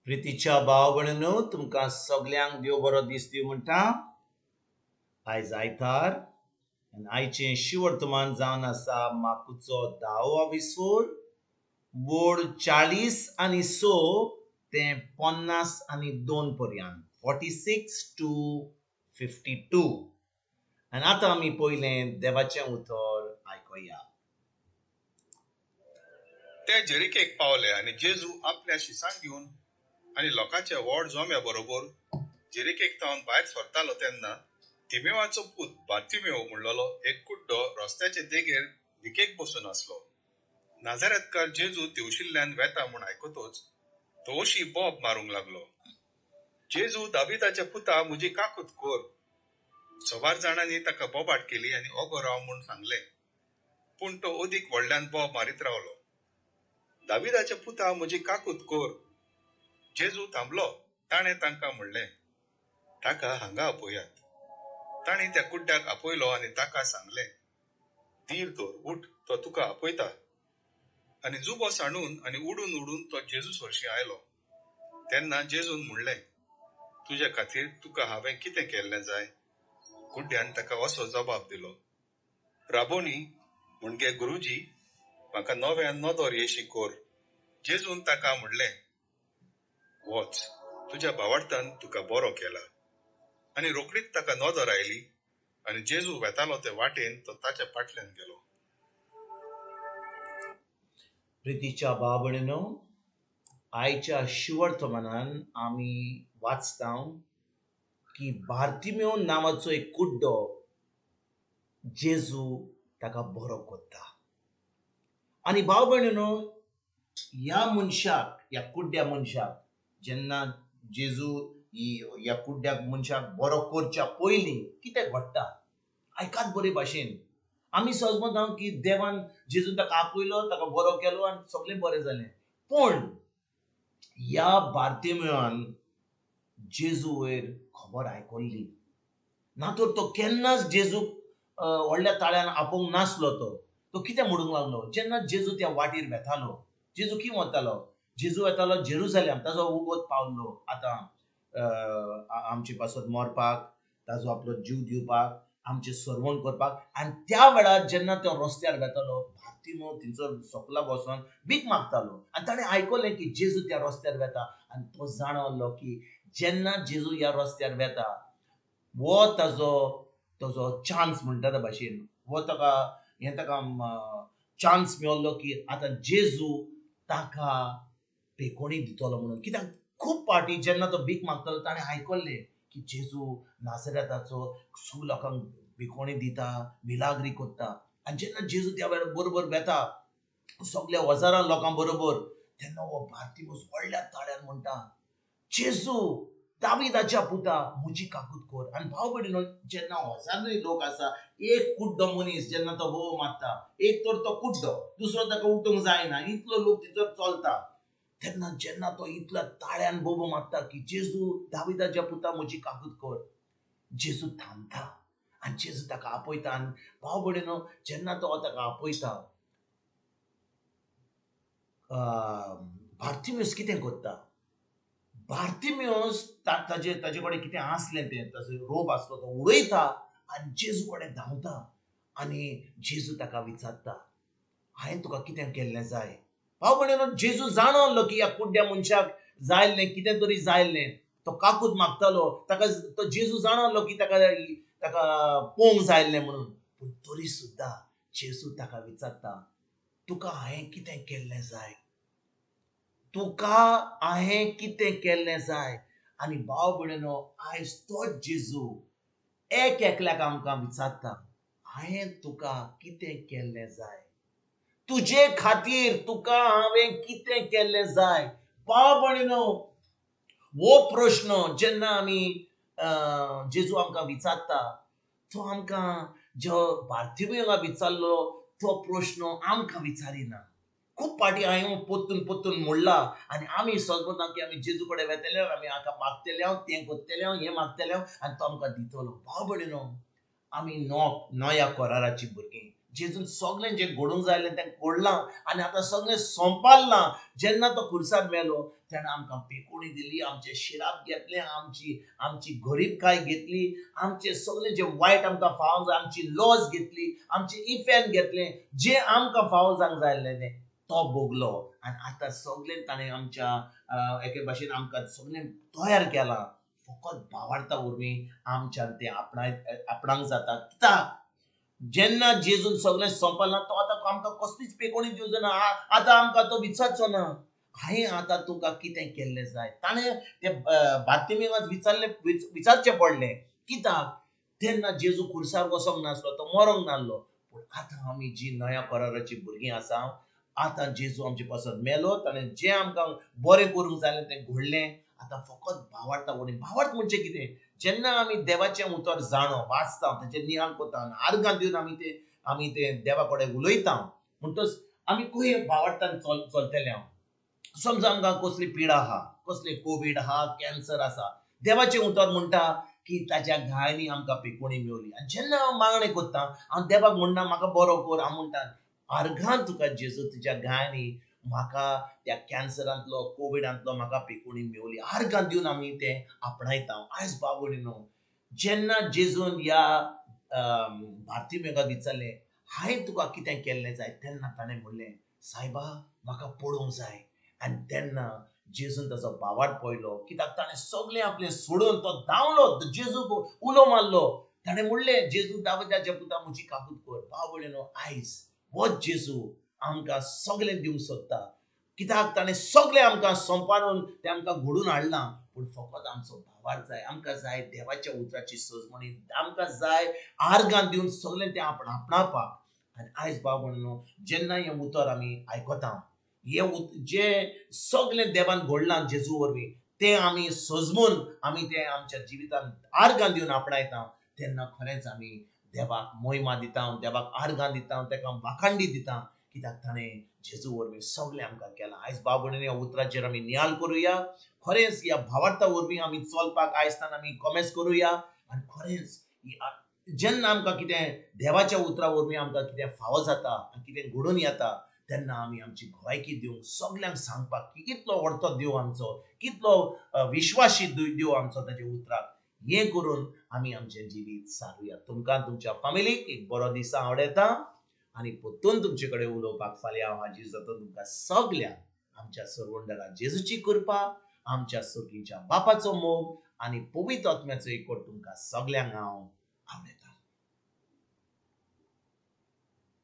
प्रितीच्या भाव भयणीनो, तुमकां सगल्यांक देव बरो दीस दिवं म्हणटा. आयज आयतार आनी आयचें शिवर्तमान जावन आसा माकुचो धावो विसोर बोर्ड 46 ते 52 पर्यंत, 46 to 52. आनी आतां आमी पयलें देवाचें उतर आयकुया. ते जेरिकेक पावले आनी जेजू आपल्या शिसांक घेवन आनी लोकांच्या व्हड जोम्या बरोबर जेरिकेक थावन भायर सरतालो तेन्ना तिमेवाचो पूत बार्तिमेव म्हणलेलो एक कुड्डो रस्त्याचे देगेर भिकेक बसून आसलो. नाझारेतकार जेजू तेवशिल्ल्यान वेता म्हूण आयकतच तो अशी बोब मारूंक लागलो, जेजू दाविदाच्या पुता, म्हजी काकूत कर. सवार जाणांनी ताका बोबाट केली आनी ओगो राव म्हूण सांगलें, पूण तो अदीक व्हडल्यान बोब मारीत रावलो, दाविदाच्या पुता, म्हजी काकूत कर. जेजू थांबलो. ताणें तांकां म्हणलें, ताका हांगा आपयात. तांणी त्या कुड्ड्याक आपयलो आनी ताका सांगलें, धीर दवर, उठ, तो तुका आपयता. आनी जुबो सांडून आनी उडून उडून तो जेजू सरशीं आयलो. तेन्ना जेजून म्हणलें, तुज्या खातीर तुका हांवें कितें केल्लें जाय? कुड्ड्यान ताका असो जबाब दिलो, राबोनी, म्हणजे गुरुजी, म्हाका नव्यान नदर येशी कर. जेजून ताका म्हणलें, वच, तुज्या भावार्थान तुका बरो केला. आनी रोखडीच ताका नदर आयली आनी जेजू वेतालो ते वाटेन तो ताच्या फाटल्यान गेलो. प्रितीच्या भाव भयणीनो, आयच्या शिवर्तमानान आमी वाचता की बार्तिमेव नांवाचो एक कुड्डो जेजू ताका बरो करता. आनी भाव भयणीनो, ह्या मनशाक, ह्या कुड्ड्या मनशाक जेन्ना जेजू ह्या कुड्ड्या मनशाक बरो करच्या पयलीं कितें घडटा आयकात बरे भाशेन. आमी समजता की देवान जेजून ताका आपयलो, ताका बरो केलो आनी सगळें बरें जालें. पूण ह्या बार्तिमेवान जेजू वयर खबर आयकल्ली ना तर तो केन्नाच जेजूक व्हडल्या ताळ्यान आपोवंक नासलो. तो कितें म्हणूंक लागलो, जेन्ना जेजू त्या वाटेर वेतालो, जेजू खंय वतालो? जेजू वेतालो जेरुजलेम. ताजो उगोत पावलो आतां आमचे पासत मरपाक, ताजो आपलो जीव दिवपाक, आमचें सर्वण करपाक. आनी त्या वेळार जेन्ना तो रस्त्यार वेतालो, बार्तिमेव थंयसर सकला बसून भीक मागतालो. आनी ताणें आयकलें की जेजू त्या रस्त्यार वेता. आनी तो जाणवलो की जेन्ना जेजू ह्या रस्त्यार वेता, हो ताजो ताजो चान्स म्हणटा त्या भाशेन, हो ताका हें ताका चान्स मेळ्ळो की आतां जेजू ताका पेकोणी दितलो म्हणून. कित्याक खूब पाटी जेन्ना तो भीक मागतालो ताणें आयकल्लें की जेजू नासरेताचो सगळ्या लोकांक भिकोणी दिता, मिलाग्री करता. आनी जेन्ना जेजू त्या वेळार बरोबर वेता सगल्या हजारां लोकां बरोबर, तेन्ना हो बार्तिमोस व्हडल्या ताळ्यान म्हणटा, जेजू दाविदाच्या पुता, म्हजी काकूत कर. आनी भाव भयणीनो, जेन्ना हजारांनी लोक आसा, एक कुड्डो मनीस जेन्ना तो बोव मारता, एक तर तो कुड्डो, दुसरो ताका उठूंक जायना, इतलो लोक थंयसर चलता, तेन्ना जेन्ना तो इतल्या ताळ्यान बोबो मारता की जेजू दाविदाच्या पुता, म्हजी काकूत कर, जेजू थांबता आनी जेजू ताका आपयता. आनी भाव भयणीनो, जेन्ना तो ताका आपयता, बार्तिमेवस कितें करता? बार्तिमेवस ताजे ताजे कडेन कितें आसलें तें, ताजो रोब आसलो तो उडयता आनी जेजू कडेन धांवता. आनी जेजू ताका विचारता, हांवें तुका कितें केल्लें जाय? भाव भयणीनो, जेजू जाणवलो की ह्या कुड्ड्या मनशाक जायल्लें कितें तरी जायल्लें, तो काकूत मागतालो ताका. तो जेजू जाणवलो की ताका ताका पोवंक जायल्लें म्हणून. पूण तरी सुद्दां जेजू ताका विचारता, तुका हांवें कितें केल्लें जाय? तुका हांवें कितें केल्लें जाय? आनी भाव भयणीनो, आयज तोच जेजू एक एकल्याक आमकां विचारता, हांवें तुका कितें केल्लें जाय? तुजे खातीर तुका हांवें कितें केल्लें जाय? भाव भयणीनो, हो प्रश्न जेन्ना आमी जेजू आमकां विचारता, तो आमकां जो बार्तिमेवाक विचारलो तो प्रश्न आमकां विचारिना. खूब फावटी हांवें परतून परतून म्हणला आनी आमी समजता की आमी जेजू कडेन वेतले, आमी हाका मागतले, हांव तें करतले, हांव हें मागतले आनी तो आमकां दितलो. भाव भयणीनो, आमी नव्या कराराची भुरगीं, जेजून सगळें जें घडूंक जाय आसलें तें घडलां आनी आतां सगळें सोंपारलां. जेन्ना तो खुर्सार मेलो तेन्ना आमकां पेकोणी दिली, आमचें शिराप घेतलें, आमची आमची गरीबकाय घेतली, आमचें सगळें जें वायट आमकां फावो जाय, आमची लॉस घेतली, आमचें इफेन घेतलें, जें आमकां फावो जावंक जाय आसलें तें तो भोगलो. आनी आतां सगळें ताणें आमच्या एके भाशेन आमकां सगळें तयार केलां. फकत भावार्था वरवीं आमच्यान तें आपणाक जाता. कित्याक जेन्ना जेजून सगळें सोंपलां तो आतां आमकां कसलीच पेकोणी दिवचो ना. आतां आमकां तो विचारचो ना हांवें आतां तुका कितें केल्लें जाय. ताणें ते बार्तिमेवाक विचारलें, विचारचें पडलें. कित्याक तेन्ना जेजू खुर्सार वचोंक नासलो, तो मरोंक नासलो. पूण आतां आमी जी नव्या कराराची भुरगीं आसा, आतां जेजू आमचे पासत मेलो, ताणें जें आमकां बरें करूंक जालें तें घडलें. आतां फकत भावार्था वरवीं. भावार्थ म्हणजे कितें? जेन्ना आमी देवाचें उतर जाणो वाचता, ताचेर नियाळ करता, आर्गां दिवन आमी ते देवा कडेन उलयता, म्हणटच आमी खंय भावार्थान चलतले. हांव समजा आमकां कसली पिडा आहा, कसली कोवीड आहा, कॅन्सर आसा, देवाचें उतर म्हणटा की ताच्या घायांनी आमकां पेकोणी मेवली. आनी जेन्ना हांव मागणें करता, हांव देवाक म्हणना म्हाका बरो कर, हांव म्हणटा आर्गां तुका जेजू, तुज्या घायांनी म्हाका त्या कॅन्सरांतलो कोविडांतलो म्हाका पेकोणी मेवली. आर्गां दिवन आमी तें आपणायता. आयज बाबू न्हू, जेन्ना जेजून ह्या बार्तिमेवाक विचारलें हांवें तुका कितें केल्लें जाय, तेन्ना ताणें म्हणलें सायबा म्हाका पळोवंक जाय. आनी तेन्ना जेजून ताचो भावार्थ पळयलो. कित्याक ताणें सगळें आपलें सोडून तो धांवलो, जेजूक उलो मारलो. ताणें म्हणलें जेजू दाविदाच्या पुता म्हजी काकूत कर. भाव भयणीनो, आयज हो जेजू आमकां सगळें दिवंक सोदता. कित्याक ताणें सगळें आमकां सोंपारून तें आमकां घडून हाडलां. पूण फकत आमचो भावार्थ जाय. आमकां जाय देवाच्या उतराची सजमणी, आमकां जाय आर्गां दिवन सगळें तें आपण आपणावपाक. आनी आयज भाव भयणीनो, जेन्ना हें उतर आमी आयकता, हें जें सगळें देवान घडलां जेजू वरवीं तें आमी सजमून आमी तें आमच्या जिवितांत आर्गां दिवन आपणायता, तेन्ना खरेंच आमी देवाक मोहिमा दिता, देवाक आर्गां दिता, ताका वाखांडी दिता. कित्याक ताणें जेजू वरवीं सगळें आमकां केलां. आयज भाव भयणींनी ह्या उतराचेर आमी नियाळ करुया. खरेंच ह्या भावार्था वरवीं आमी चलपाक आयजतान आमी कोमेस करुया. आनी खरेंच जेन्ना आमकां कितें देवाच्या उतरा वरवीं आमकां कितें फावो जाता आनी कितें घडून येता, तेन्ना आमी आमची भलायकी दिवंक सगल्यांक सांगपाक की कितलो व्हडतो देव आमचो, कितलो विश्वासी देव आमचो ताच्या उतराक. हें करून आमी आमचें जिवीत सारुया. तुमकां तुमच्या फामिलीक एक बरो दीस आवडटा आनी परतून तुमचे कडेन उलोवपाक फाल्यां हांव हाजीर जाता. तुमकां सगल्यांक आमच्या सरवंडरा जेजूची कृपा, आमच्या सगळींच्या बापाचो मोग आनी पवित्र आत्म्याचो एकवट तुमकां सगल्यांक हांव आवडटा.